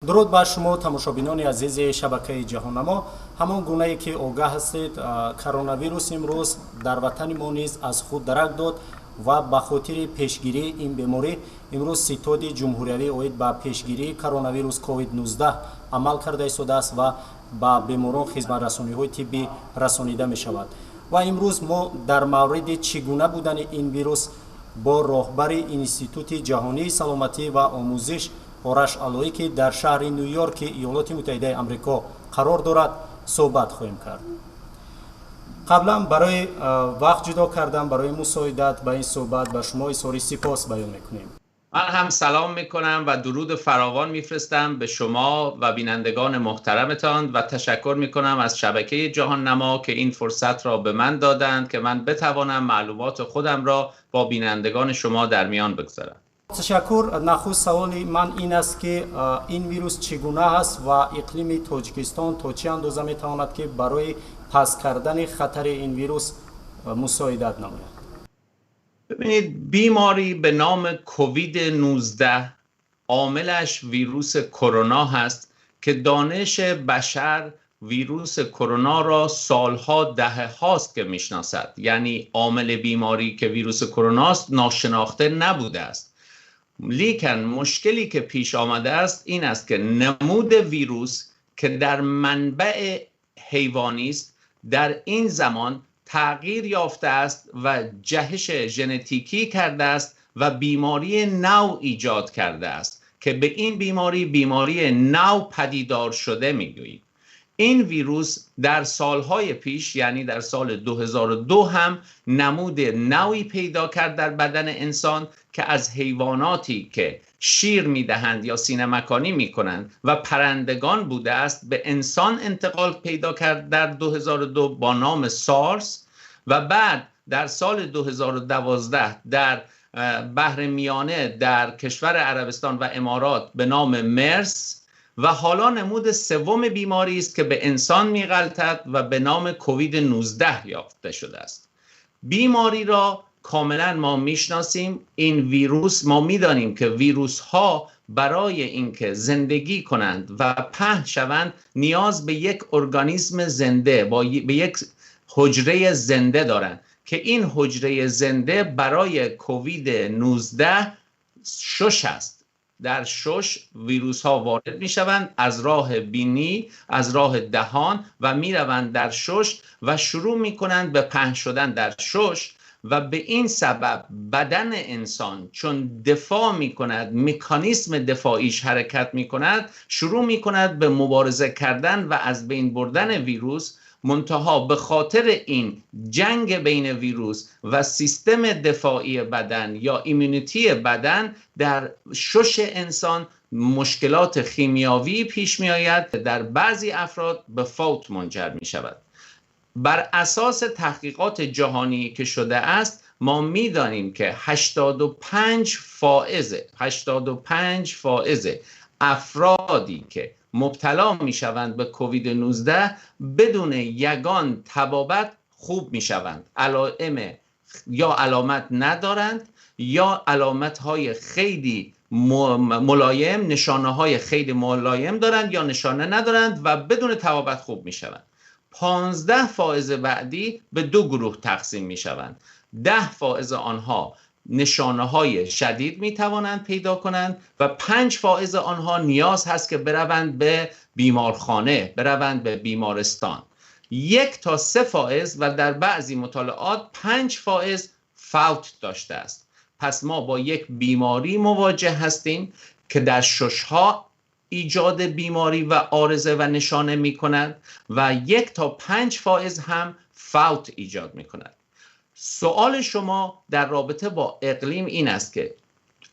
Дуруд бар шумо, тамошобинони азизи шабакаи Ҷаҳоннамо. Ҳамон гунае ки огаҳ ҳастед, коронавирус имрӯз дар ватани мо низ аз худ дарак дод ва ба хотири пешгирии ин беморӣ имрӯз Ситоди ҷумҳуриявӣ оид ба пешгирии коронавирус COVID-19 амал карда истодааст ва ба беморон хизматрасониҳои тиббӣ расонида мешавад. Ва имрӯз мо дар мавриди чӣ гуна будани ин вирус бо роҳбари Институти ҷаҳонии саломатӣ ва омӯзиш Ораш Алоӣ, ки дар шаҳри Ню-Йорки Иёлоти Муттаҳидаи Амрико қарор дорад, суҳбат хоҳем кард. Қаблан барои вақт ҷудо кардан барои мусоидат ба ин суҳбат ба шумо изҳори сипос баён мекунем. Ман ҳам салом мекунам ва дуруди фаровон мефиристам ба шумо ва бинандагони муҳтараматон ва ташаккур мекунам аз шабакаи Ҷаҳоннамо, ки ин фурсатро ба ман доданд, ки ман битавонам маълумоти худамро бо бинандагони шумо дар миён бигузорам. Ташаккур. Нахуст саволи ман ин аст, ки ин вирус чӣ гуна аст ва иқлими Тоҷикистон то чӣ андоза метавонад, ки барои паст кардани хатари ин вирус мусоидат намояд? Бибинед, беморӣ ба номи کووید 19 омилаш вируси کرونا هست که دانش بشر ویروس کرونا را سالها، دهه هاست که میشناسد. یعنی عامل بیماری که ویروس کرونا است ناشناخته نبوده است. لیکن مشکلی که پیش آمده است این است که نمود ویروس که در منبع حیوانی است در این زمان تغییر یافته است و جهش ژنتیکی کرده است و بیماری نو ایجاد کرده است که به این بیماری، بیماری نو پدیدار شده میگوییم. این ویروس در سالهای پیش، یعنی در سال 2002 هم نمود نوی پیدا کرد در بدن انسان که از حیواناتی که شیر میدهند یا سینه مکانی میکنند و پرندگان بوده است به انسان انتقال پیدا کرد در 2002 با نام سارس و بعد در سال 2012 در بحر میانه در کشور عربستان و امارات به نام مرس و حالا نمود سوم بیماری است که به انسان میغلطد و به نام کووید 19 یافته شده است. بیماری را کاملا ما میشناسیم. این ویروس، ما میدانیم که ویروس ها برای اینکه زندگی کنند و پهن شوند نیاز به یک ارگانیسم زنده با به یک حجره زنده دارند که این حجره زنده برای کووید 19 شش است. در شش ویروس ها وارد می شوند از راه بینی، از راه دهان و می روند در شش و شروع می کنند به پهن شدن در شش و به این سبب بدن انسان چون دفاع می کند، مکانیسم دفاعیش حرکت می کند، شروع می کند به مبارزه کردن و از بین بردن ویروس. منتها به خاطر این جنگ بین ویروس و سیستم دفاعی بدن یا immunity بدن در شش انسان مشکلات خیمیاوی پیش می آید، در بعضی افراد به فوت منجر می شود. بر اساس تحقیقات جهانی که شده است ما می دانیم که 85 فائز افرادی که مبتلا می شوند به کووید 19 بدون یگان طبابت خوب می شوند. علائم یا علامت ندارند یا علامت های خیلی ملایم، نشانه های خیلی ملایم دارند یا نشانه ندارند و بدون طبابت خوب می شوند. 15 فائز بعدی به دو گروه تقسیم می شوند. 10 فائز آنها نشانه های شدید می توانند پیدا کنند و 5 فائز آنها نیاز هست که بروند به بیمارخانه، بروند به بیمارستان. 1 تا 3 فائز و در بعضی مطالعات 5 فائز فوت داشته است. پس ما با یک بیماری مواجه هستیم که در ششها ایجاد بیماری و عارضه و نشانه می کند و 1 تا 5 فائز هم فوت ایجاد می کند. سوال شما در رابطه با اقلیم این است که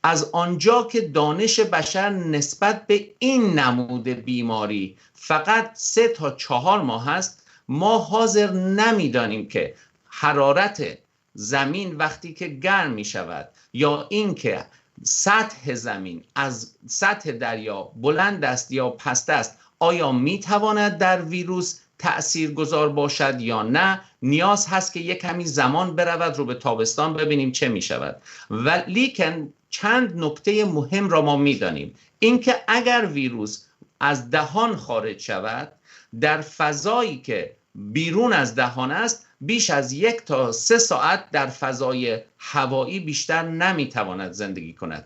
از آنجا که دانش بشر نسبت به این نمود بیماری فقط 3 تا 4 ماه است، ما حاضر نمیدانیم که حرارت زمین وقتی که گرم می شود یا اینکه سطح زمین از سطح دریا بلند است یا پست است، آیا می تواند در ویروس تأثیر گذار باشد یا نه. نیاز هست که یک کمی زمان برود رو به تابستان ببینیم چه می شود. ولیکن چند نکته مهم را ما می دانیم. اینکه اگر ویروس از دهان خارج شود، در فضایی که بیرون از دهان است بیش از 1 تا 3 ساعت در فضای هوایی بیشتر نمیتواند زندگی کند.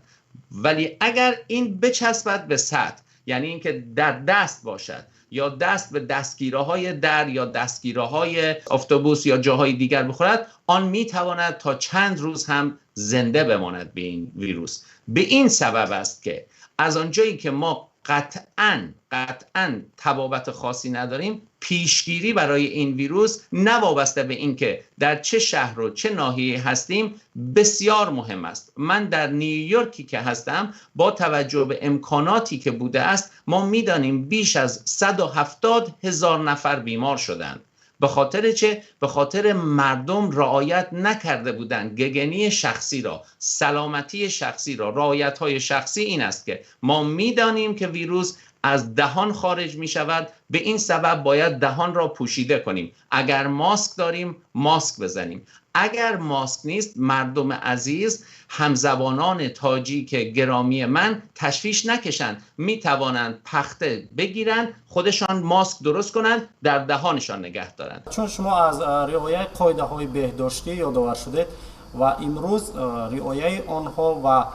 ولی اگر این بچسبد به سطح، یعنی اینکه در دست باشد یا دست به دستگیره‌های در یا دستگیره‌های اتوبوس یا جاهای دیگر بخورد، آن میتواند تا چند روز هم زنده بماند به این ویروس. به این سبب است که از آنجایی که ما قطعاً طبابت خاصی نداریم، پیشگیری برای این ویروس نه وابسته به اینکه در چه شهر و چه ناحیه هستیم بسیار مهم است. من در نیویورکی که هستم، با توجه به امکاناتی که بوده است، ما میدانیم بیش از 170,000 نفر بیمار شدند. به خاطر چه؟ به خاطر مردم رعایت نکرده بودند گگنی شخصی را، سلامتی شخصی را. رعایت‌های شخصی این است که ما میدانیم که ویروس از دهان خارج می شود، به این سبب باید دهان را پوشیده کنیم. اگر ماسک داریم ماسک بزنیم، اگر ماسک نیست، مردم عزیز، همزبانان تاجیک گرامی من تشویش نکشند، می توانند پخته بگیرند، خودشان ماسک درست کنند، در دهانشان نگه دارند. چون شما از رعایت قاعده های بهداشتی یادآور شدید و امروز رعایت آنها و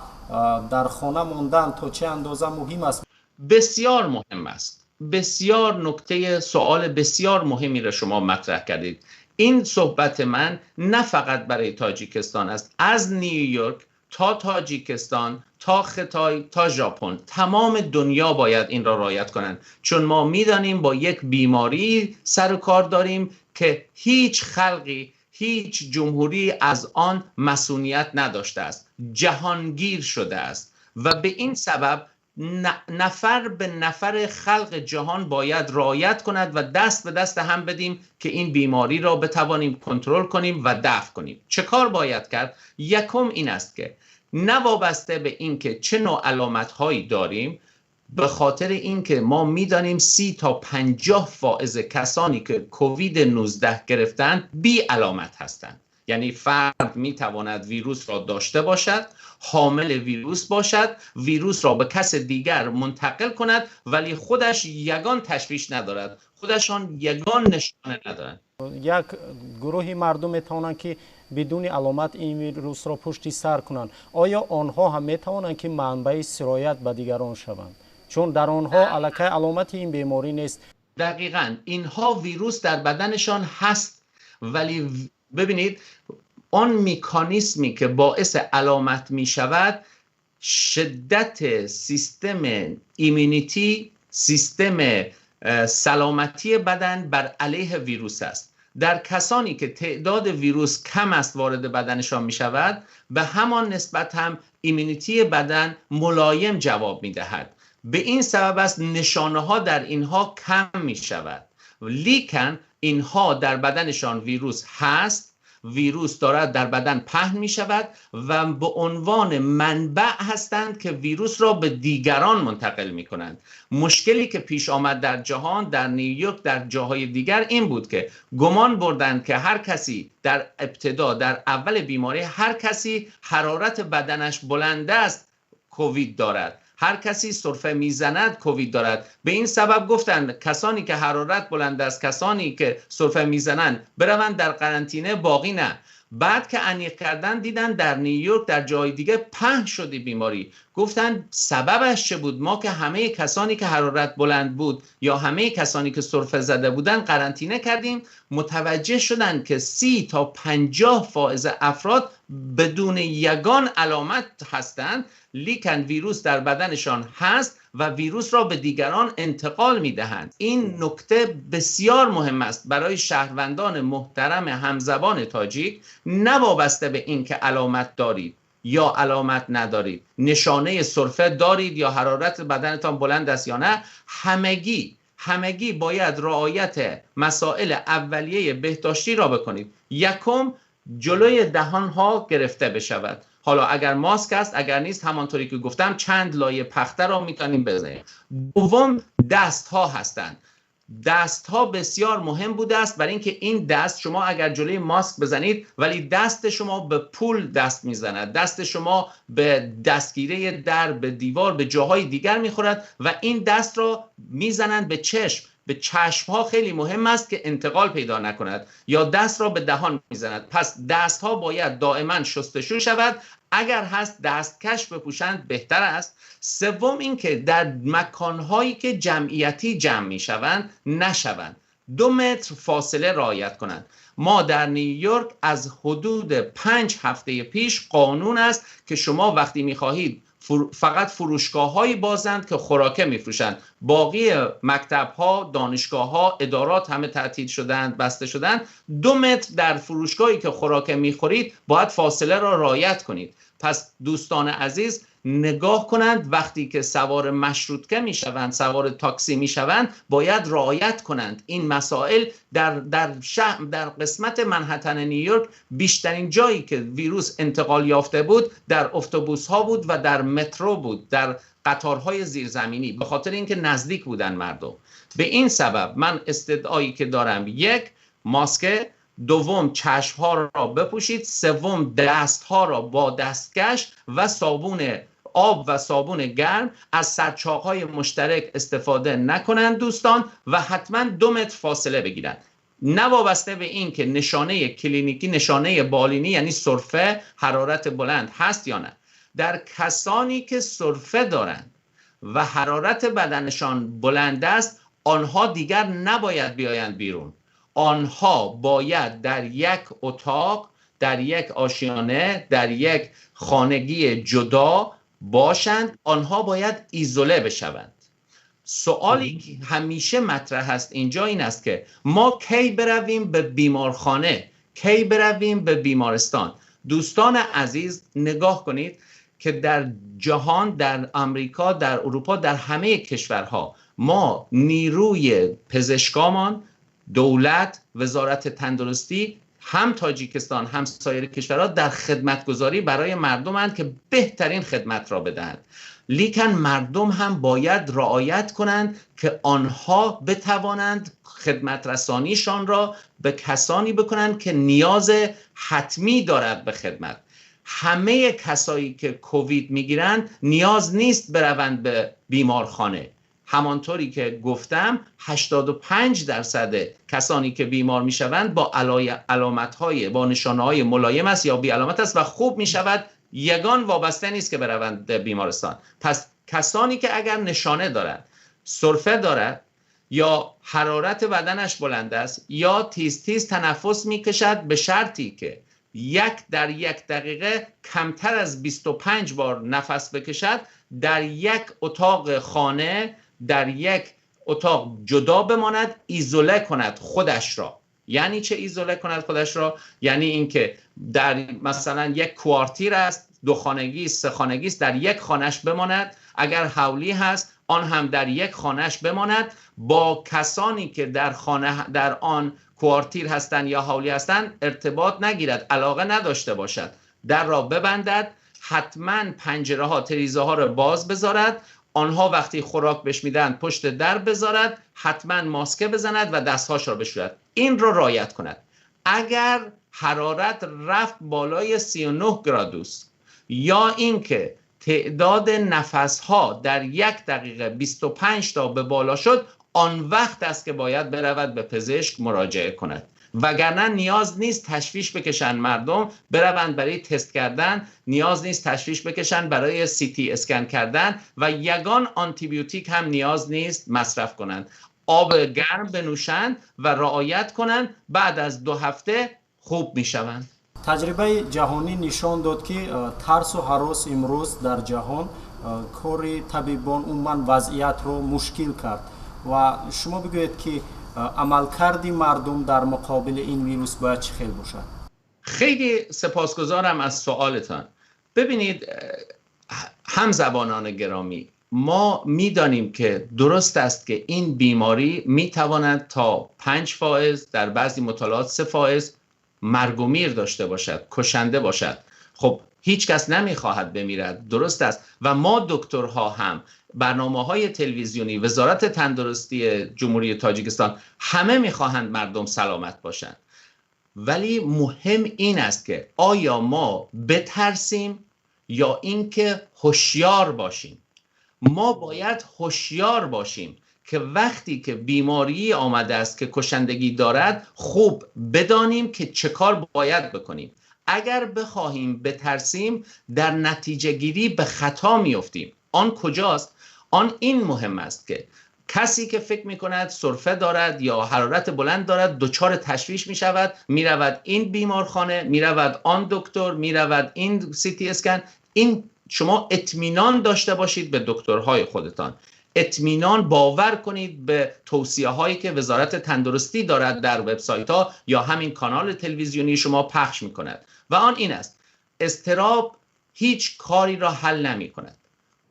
در خانه ماندن تا چه اندازه مهم است؟ بسیار مهم است. بسیار نکته، سوال بسیار مهمی را شما مطرح کردید. این صحبت من نه فقط برای تاجیکستان است، از نیویورک تا تاجیکستان تا خطای تا ژاپن، تمام دنیا باید این را رعایت کنند، چون ما میدانیم با یک بیماری سر و کار داریم که هیچ خلقی، هیچ جمهوری از آن مسئولیت نداشته است، جهانگیر شده است و به این سبب نفر به نفر خلق جهان باید رعایت کند و دست به دست هم بدیم که این بیماری را بتوانیم کنترل کنیم و دفع کنیم. چه کار باید کرد؟ یکم این است که نه وابسته به اینکه چه نوع علامت‌هایی داریم، به خاطر اینکه ما می‌دانیم 30 تا 50 فائز کسانی که کووید 19 گرفتند بی علامت هستند. یعنی فرد میتواند ویروس را داشته باشد، حامل ویروس باشد، ویروس را به کس دیگر منتقل کند، ولی خودش یگان تشویش ندارد، خودشان یگان نشانه ندارند. یک گروه مردم میتوانند که بدون علامت این ویروس را پشت سر کنند. آیا آنها هم میتوانند که منبع سرایت به دیگران شوند؟ چون در آنها الکی علامت این بیماری نیست. دقیقاً اینها ویروس در بدنشان هست، ولی ببینید آن مکانیزمی که باعث علامت می شود شدت سیستم immunity، سیستم سلامتی بدن بر علیه ویروس است. در کسانی که تعداد ویروس کم است وارد بدنشان می شود، به همان نسبت هم immunity بدن ملایم جواب می دهد. به این سبب است نشانه ها در اینها کم می شود، لیکن اینها در بدنشان ویروس هست، ویروس دارد در بدن پهن می شود و به عنوان منبع هستند که ویروس را به دیگران منتقل می کنند. مشکلی که پیش آمد در جهان، در نیویورک، در جاهای دیگر این بود که گمان بردند که هر کسی در ابتدا، در اول بیماری، هر کسی حرارت بدنش بلند است کووید دارد، هر کسی سرفه میزند کووید دارد. به این سبب گفتند کسانی که حرارت بلند است، کسانی که سرفه میزنند بروند در قرنطینه، باقی نه. بعد که انیق کردن دیدن در نیویورک، در جای دیگه پهن شده بیماری. گفتن سببش چه بود؟ ما که همه کسانی که حرارت بلند بود یا همه کسانی که سرفه زده بودن قرنطینه کردیم، متوجه شدن که 30 تا 50 فائز افراد بدون یگان علامت هستند، لیکن ویروس در بدنشان هست و ویروس را به دیگران انتقال می‌دهند. این نکته بسیار مهم است برای شهروندان محترم همزبان تاجیک، نه وابسته به این که علامت دارید یا علامت ندارید، نشانه سرفه دارید یا حرارت بدنتان بلند است یا نه، همگی باید رعایت مسائل اولیه بهداشتی را بکنید. یکم، جلوی دهان ها گرفته بشود. حالا اگر ماسک است، اگر نیست، همانطوری که گفتم چند لایه پخته را میتونیم بزنیم. دوم، دست ها هستند. دست ها بسیار مهم بوده است، برای اینکه این دست شما اگر جلوی ماسک بزنید ولی دست شما به پول دست میزند، دست شما به دستگیره در، به دیوار، به جاهای دیگر میخورد و این دست را میزنند به چشم. به چشم ها خیلی مهم است که انتقال پیدا نکند، یا دست را به دهان میزند. پس دست ها باید دائما شستشو شود، اگر هست دستکش بپوشند بهتر است. سوم اینکه در مکانهایی که جمعیتی جمع میشوند نشوند، 2 متر فاصله رعایت کنند. ما در نیویورک از حدود 5 هفته پیش قانون است که شما وقتی میخواهید فقط فروشگاه‌هایی بازند که خوراکه میفروشند، باقی مکتب‌ها، دانشگاه‌ها، ادارات همه تعطیل شدند، بسته شدند. 2 متر در فروشگاهی که خوراکه میخورید باید فاصله را رعایت کنید. پس دوستان عزیز نگاه کنند، وقتی که سوار مشروطه میشوند، سوار تاکسی میشوند، باید رعایت کنند این مسائل. در شهر، در قسمت منهتن نیویورک بیشترین جایی که ویروس انتقال یافته بود در اتوبوس ها بود و در مترو بود، در قطارهای زیرزمینی، به خاطر اینکه نزدیک بودن مردم. به این سبب من استدعایی که دارم، 1 ماسک، 2 چشم‌ها را بپوشید، 3 دست‌ها را با دستکش و صابون آب و صابون گرم، از سرچاق‌های مشترک استفاده نکنند دوستان و حتما 2 متر فاصله بگیرند. نه وابسته به این که نشانه کلینیکی، نشانه بالینی یعنی سرفه، حرارت بلند هست یا نه. در کسانی که سرفه دارند و حرارت بدنشان بلند است، آنها دیگر نباید بیایند بیرون. آنها باید در یک اتاق، در یک آشیانه، در یک خانگی جدا باشند. آنها باید ایزوله بشوند. سوالی که همیشه مطرح است اینجا این است که ما کی برویم به بیمارخانه، کی برویم به بیمارستان. دوستان عزیز نگاه کنید که در جهان، در آمریکا، در اروپا، در همه کشورها ما نیروی پزشکامان، دولت، وزارت تندرستی، هم تاجیکستان هم سایر کشورها در خدمتگزاری برای مردمند که بهترین خدمت را بدهند. لیکن مردم هم باید رعایت کنند که آنها بتوانند خدمت رسانیشان را به کسانی بکنند که نیاز حتمی دارد به خدمت. همه کسایی که کووید میگیرند نیاز نیست بروند به بیمارخانه. همانطوری که گفتم 85% کسانی که بیمار میشوند با علامت‌های، با نشانه‌های ملایم است یا بی علامت است و خوب میشود، یگان وابسته نیست که بروند بیمارستان. پس کسانی که اگر نشانه دارند، سرفه دارد یا حرارت بدنش بلند است یا تیز تیز تنفس میکشد، به شرطی که در یک دقیقه کمتر از 25 بار نفس بکشد، در یک اتاق خانه، در یک اتاق جدا بماند، ایزوله کند خودش را. یعنی چه ایزوله کند خودش را؟ یعنی اینکه در مثلا یک کوارتیر است، 2 خانگی، 3 خانگی است، در یک خانهش بماند. اگر حولی هست آن هم در یک خانهش بماند، با کسانی که در خانه، در آن کوارتیر هستند یا حولی هستند ارتباط نگیرد، علاقه نداشته باشد، در را ببندد، حتما پنجره ها، تریزه ها را باز بذارد، آنها وقتی خوراک بهش میدن پشت در بذارد، حتما ماسکه بزند و دستهاش را بشوید. این را رعایت کند. اگر حرارت رفت بالای 39 گرادوس یا اینکه تعداد نفسها در یک دقیقه 25 تا به بالا شد، آن وقت است که باید برود به پزشک مراجعه کند. وگرنه نیاز نیست تشویش بکشن مردم بروند برای تست کردن، نیاز نیست تشویش بکشن برای سی تی اسکن کردن و یگان آنتیبیوتیک هم نیاز نیست مصرف کنند. آب گرم بنوشند و رعایت کنند، بعد از 2 هفته خوب میشوند. تجربه جهانی نشان داد که ترس و هراس امروز در جهان کار طبیبان عموما وضعیت رو مشکل کرد و شما بگویید که عملکرد مردم در مقابل این ویروس باید چه خیل باشد؟ خیلی سپاسگزارم از سوالتان. ببینید همزبانان گرامی، ما میدانیم که درست است که این بیماری میتواند تا 5 فائز، در بعضی مطالعات 3 فائز مرگ و میر داشته باشد، کشنده باشد. خب هیچ کس نمیخواهد بمیرد، درست است. و ما دکترها هم برنامه‌های تلویزیونی، وزارت تندرستی جمهوری تاجیکستان، همه میخواهند مردم سلامت باشند. ولی مهم این است که آیا ما بترسیم یا اینکه هوشیار باشیم. ما باید هوشیار باشیم که وقتی که بیماری آمده است که کشندگی دارد، خوب بدانیم که چه کار باید بکنیم. اگر بخواهیم بترسیم، در نتیجه گیری به خطا میافتیم. آن کجاست؟ آن این مهم است که کسی که فکر میکند سرفه دارد یا حرارت بلند دارد، دچار تشویش میشود، میرود این بیمارخانه، میرود آن دکتر، میرود این سی تی اسکن. این شما اطمینان داشته باشید به دکترهای خودتان، اطمینان باور کنید به توصیه هایی که وزارت تندرستی دارد در وبسایت ها یا همین کانال تلویزیونی شما پخش میکند. و آن این است: اضطراب هیچ کاری را حل نمی کند،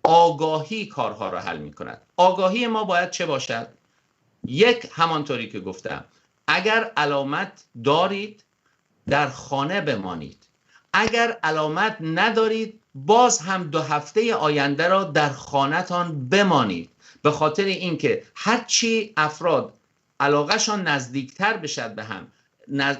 آگاهی کارها را حل می کند. آگاهی ما باید چه باشد؟ یک، همانطوری که گفتم، اگر علامت دارید در خانه بمانید، اگر علامت ندارید باز هم 2 هفته آینده را در خانه‌تان بمانید، به خاطر اینکه هرچی افراد علاقه‌شان نزدیکتر بشد به هم،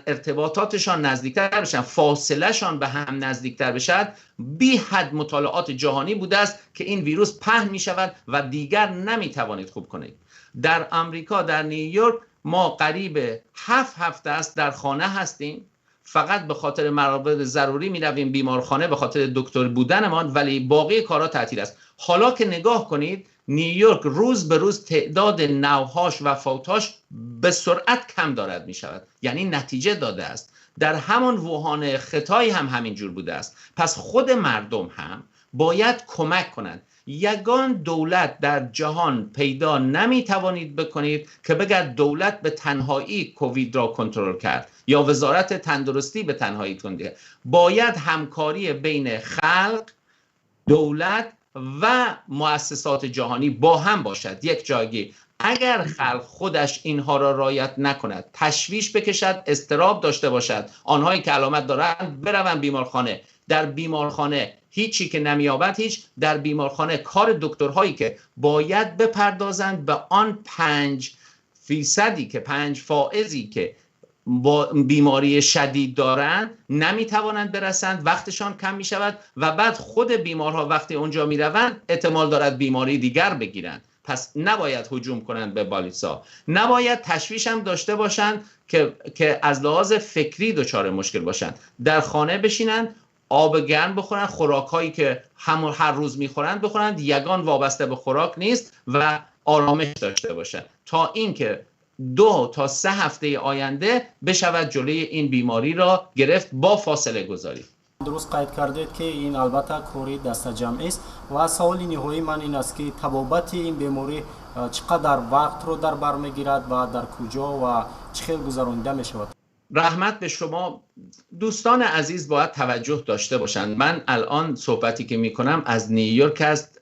ارتباطاتشان نزدیکتر بشن، فاصله‌شان به هم نزدیکتر بشد، بی حد مطالعات جهانی بوده است که این ویروس پهن می شود و دیگر نمی توانید خوب کنید. در آمریکا، در نیویورک، ما قریب 7 هفته است در خانه هستیم، فقط به خاطر موارد ضروری می رویم بیمارخانه به خاطر دکتر بودنمان، ولی باقی کارا تعطیل است. حالا که نگاه کنید، نیویورک روز به روز تعداد نوهاش و فوتاش به سرعت کم دارد می شود، یعنی نتیجه داده است. در همان ووهان خطایی هم همین جور بوده است. پس خود مردم هم باید کمک کنند. یگان دولت در جهان پیدا نمی توانید بکنید که بگه دولت به تنهایی کووید را کنترل کرد یا وزارت تندرستی به تنهایی کنده. باید همکاری بین خلق، دولت و مؤسسات جهانی با هم باشد، یک جایگی. اگر خلق خودش اینها را رعایت نکند، تشویش بکشد، اضطراب داشته باشد، آنهایی که علامت دارند بروند بیمارخانه، در بیمارخانه هیچی که نمی‌یابد هیچ، در بیمارخانه کار دکترهایی که باید بپردازند به آن 5% که 5 فائزی که با بیماری شدید دارند نمیتوانند برسند، وقتشان کم میشود و بعد خود بیمارها وقتی اونجا میروند احتمال دارد بیماری دیگر بگیرند. پس نباید هجوم کنند به بالیسا، نباید تشویش هم داشته باشند که از لحاظ فکری دچار مشکل باشند. در خانه بشینند، آب گرم بخورن، خوراک‌هایی که همون هر روز میخورند بخورند، یگان وابسته به خوراک نیست و آرامش داشته باشند تا اینکه 2 تا 3 هفته آینده بشود جلوی این بیماری را گرفت با فاصله گذاری. درست قید کردید که این البته کاری دست جمعی است. و سوال نهایی من این است که طبابت این بیماری چقدر وقت رو در بر میگیرد و در کجا و چه خیل گذرانیده می شود؟ رحمت به شما. دوستان عزیز باید توجه داشته باشند. من الان صحبتی که میکنم از نیویورک است.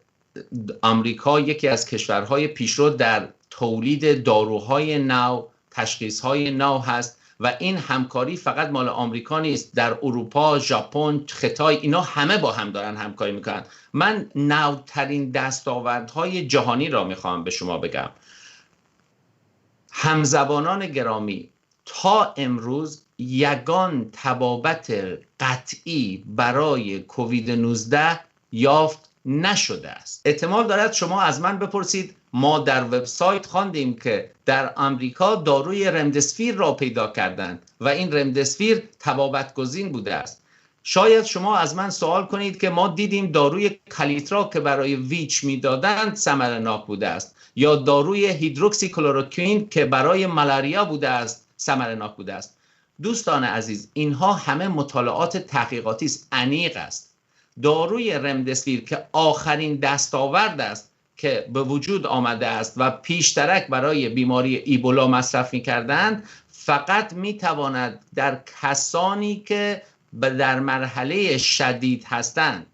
آمریکا یکی از کشورهای پیشرو در تولید داروهای نو، تشخیصهای نو هست و این همکاری فقط مال آمریکا نیست، در اروپا، ژاپن، خطای، اینا همه با هم دارن همکاری میکنن. من نوترین دستاوردهای جهانی را میخوام به شما بگم. همزبانان گرامی، تا امروز یگان طبابت قطعی برای کووید 19 یافت نشده است. احتمال دارد شما از من بپرسید ما در وبسایت خواندیم که در آمریکا داروی رمدسفیر را پیدا کردند و این رمدسفیر طبابت گزین بوده است. شاید شما از من سوال کنید که ما دیدیم داروی کالیترا که برای ویچ میدادند ثمرناک بوده است، یا داروی هیدروکسی کلوروکوین که برای ملاریا بوده است ثمرناک بوده است. دوستان عزیز، اینها همه مطالعات تحقیقاتی است، عمیق است. داروی رمدسفیر که آخرین دستاورد است که به وجود آمده است و پیشترک برای بیماری ایبولا مصرف می‌کردند، فقط می‌تواند در کسانی که در مرحله شدید هستند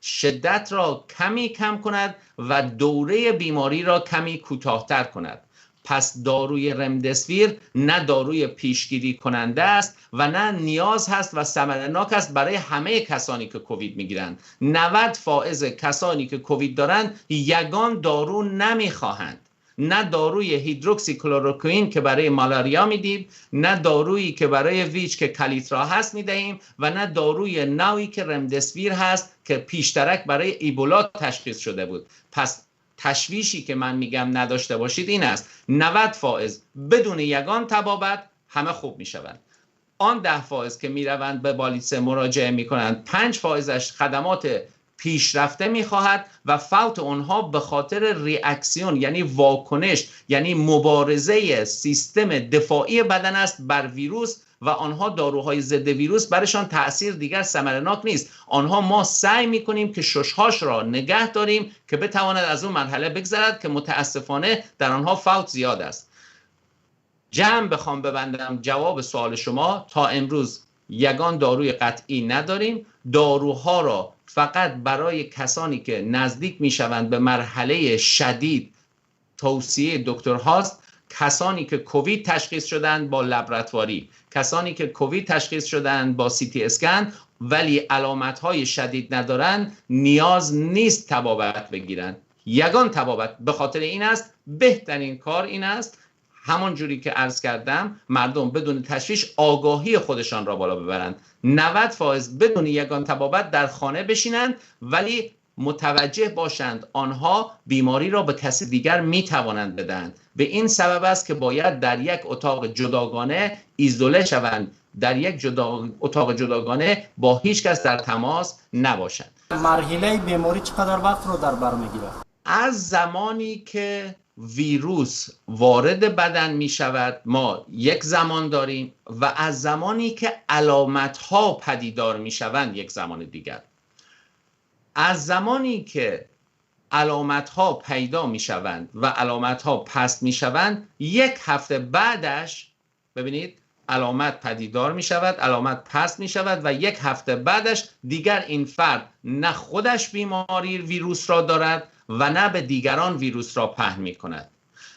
شدت را کمی کم کند و دوره بیماری را کمی کوتاه‌تر کند. پس داروی رمدسویر نه داروی پیشگیری کننده است و نه نیاز هست و ثمرناک است برای همه کسانی که کووید میگیرند. 90% کسانی که کووید دارند یگان دارو نمیخواهند، نه داروی هیدروکسی کلوروکوین که برای مالاریا میدیم، نه دارویی که برای ویچ که کلیترا هست میدهیم و نه داروی نوی که رمدسویر هست که پیشترک برای ایبولا تشخیص شده بود. پس تشویشی که من میگم نداشته باشید این است، 90% بدون یگان طبابت همه خوب میشوند. آن 10% که میروند به بالیسه مراجعه میکنند، 5%ش خدمات پیشرفته میخواهد و فوت آنها به خاطر ریاکسیون، یعنی واکنش، یعنی مبارزه سیستم دفاعی بدن است بر ویروس و آنها داروهای ضد ویروس برشان تأثیر دیگر ثمرناک نیست. آنها ما سعی میکنیم که ششهاش را نگه داریم که بتواند از اون مرحله بگذرد که متاسفانه در آنها فوت زیاد است. جمع بخوام ببندم جواب سوال شما، تا امروز یگان داروی قطعی نداریم. داروها را فقط برای کسانی که نزدیک میشوند به مرحله شدید توصیه دکتر هاست. کسانی که کووید تشخیص شدند با لابراتواری، کسانی که کووید تشخیص شدند با سی تی اسکن ولی علامت‌های شدید ندارند، نیاز نیست طبابت بگیرند. یگان طبابت به خاطر این است، بهترین کار این است، همون جوری که عرض کردم، مردم بدون تشویش آگاهی خودشان را بالا ببرند. 90% بدون یگان طبابت در خانه بشینند ولی متوجه باشند آنها بیماری را به کسی دیگر می توانند بدهند. به این سبب است که باید در یک اتاق جداگانه ایزوله شوند، در یک اتاق جداگانه با هیچ کس در تماس نباشند. مرحله بیماری چقدر وقت رو در بر میگیرد؟ از زمانی که ویروس وارد بدن می شود ما یک زمان داریم و از زمانی که علامت ها پدیدار می شوند یک زمان دیگر. از زمانی که علامت ها پیدا می شوند و علامت ها پست می شوند، یک هفته بعدش ببینید علامت پدیدار می شود، علامت پست می شود و یک هفته بعدش دیگر این فرد نه خودش بیماری ویروس را دارد و نه به دیگران ویروس را پهن می کند.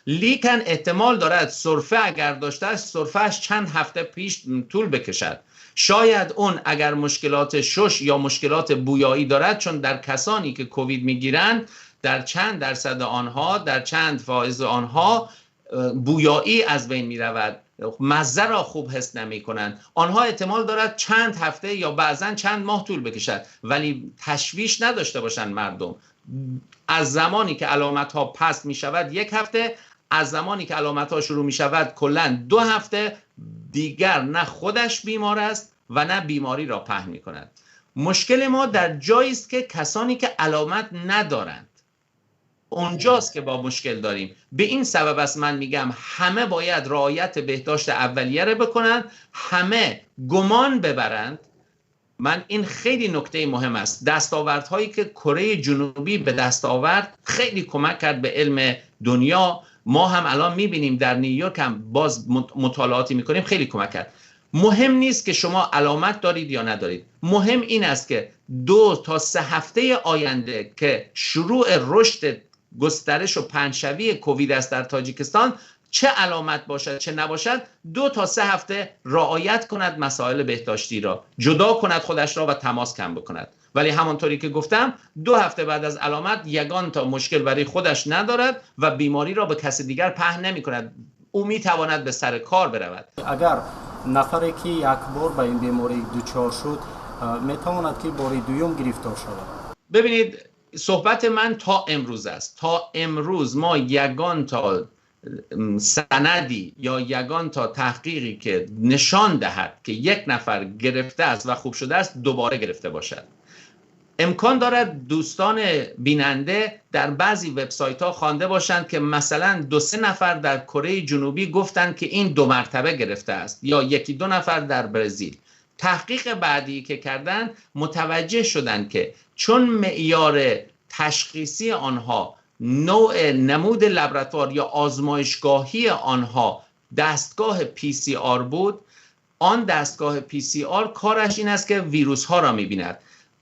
لیکن احتمال دارد سرفه اگر داشته است، سرفه‌اش چند هفته پیش طول بکشد. شاید اون اگر مشکلات شش یا مشکلات بویایی دارد، چون در کسانی که کووید میگیرند در چند درصد آنها، در چند فایز آنها بویایی از بین میرود، مزه را خوب حس نمی کنند. آنها احتمال دارد چند هفته یا بعضا چند ماه طول بکشد، ولی تشویش نداشته باشند مردم. از زمانی که علامت ها پست می شود یک هفته، از زمانی که علامت ها شروع می شود کلا 2 هفته، دیگر نه خودش بیمار است و نه بیماری را پهن می کند. مشکل ما در جایی است که کسانی که علامت ندارند، اونجاست که با مشکل داریم. به این سبب است من میگم همه باید رعایت بهداشت اولیه رو بکنند، همه گمان ببرند. من این خیلی نکته مهم است. دستاوردهایی که کره جنوبی به دست آورد خیلی کمک کرد به علم دنیا. ما هم الان میبینیم در نیویورک هم باز مطالعاتی میکنیم، خیلی کمک کرد. مهم نیست که شما علامت دارید یا ندارید، مهم این است که 2 تا 3 هفته آینده که شروع رشد گسترش و پهنشوی کووید است در تاجیکستان، چه علامت باشد چه نباشد، 2 تا 3 هفته رعایت کند مسائل بهداشتی را، جدا کند خودش را و تماس کم بکند. ولی همانطوری که گفتم 2 هفته بعد از علامت یگان تا مشکل برای خودش ندارد و بیماری را به کسی دیگر پهن نمی کند. او می تواند به سر کار برود. اگر نفری که یک بار به این بیماری دچار شد می تواند که بار دوم گرفتار شود؟ ببینید، صحبت من تا امروز است. تا امروز ما یگان تا سندی یا یگان تا تحقیقی که نشان دهد که یک نفر گرفته است و خوب شده است دوباره گرفته باشد. امکان دارد دوستان بیننده در بعضی وبسایت ها خوانده باشند که مثلا 2-3 نفر در کره جنوبی گفتند که این 2 مرتبه گرفته است یا 1-2 نفر در برزیل. تحقیق بعدی که کردن متوجه شدند که چون معیار تشخیصی آنها نوع نمود لابراتوار یا آزمایشگاهی آنها دستگاه PCR بود، آن دستگاه PCR کارش این است که ویروس ها را می‌بیند.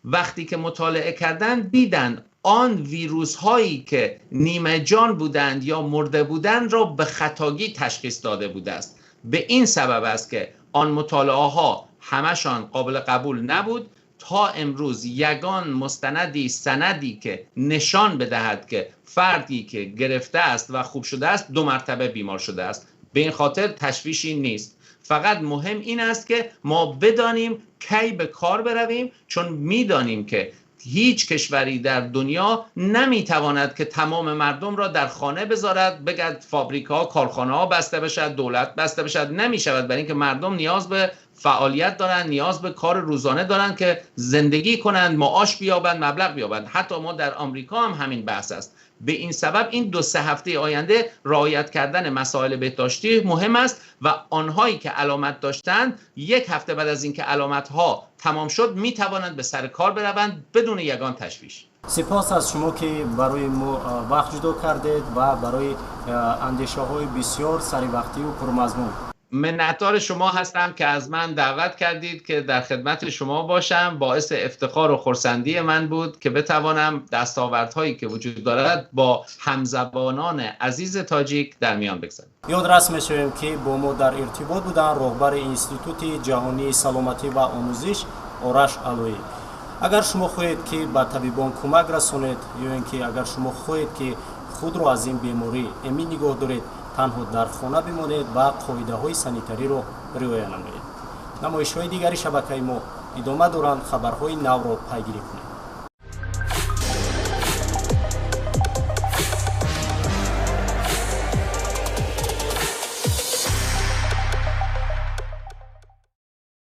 وقتی که مطالعه کردن دیدن آن ویروس هایی که نیمه جان بودند یا مرده بودند را به خطاگی تشخیص داده بوده است. به این سبب است که آن مطالعه ها همشان قابل قبول نبود. تا امروز یگان مستندی سندی که نشان بدهد که فردی که گرفته است و خوب شده است دو مرتبه بیمار شده است. به این خاطر تشویشی نیست. فقط مهم این است که ما بدانیم کی به کار برویم، چون میدانیم که هیچ کشوری در دنیا نمیتواند که تمام مردم را در خانه بذارد، بگد فابریک‌ها، کارخانه‌ها بسته بشد، دولت بسته بشد، نمیشود، برای اینکه مردم نیاز به فعالیت دارند، نیاز به کار روزانه دارند که زندگی کنند، معاش بیابند، مبلغ بیابند. حتی ما در آمریکا هم همین بحث است. به این سبب این 2-3 هفته آینده رعایت کردن مسائل بهداشتی مهم است و آنهایی که علامت داشتند 1 هفته بعد از اینکه علامت ها تمام شد می توانند به سر کار بروند بدون یگان تشویش. سپاس از شما که برای ما وقت جدا کردید و برای اندیشه های بسیار سریوقتی و پرمضمون. منتدار شما هستم که از من دعوت کردید که در خدمت شما باشم. باعث افتخار و خرسندی من بود که بتوانم دستاوردهایی که وجود دارد با همزبانان عزیز تاجیک در میان بگذارم. یادرس میشویم که با ما در ارتباط بودن رهبر اینستیتوت جهانی سلامتی و آموزش آرش علایی. اگر شما خواهید که به طبیبان کمک رسانید یا اینکه اگر شما خواهید که خود را از این بیماری امین نگاه دارید، تنها در خانه بمانید و قاعده های سانیتری را رعایت نمایید. نمایش های دیگری شبکه ما ادامه دارند. خبرهای نو را پیگیری کنید.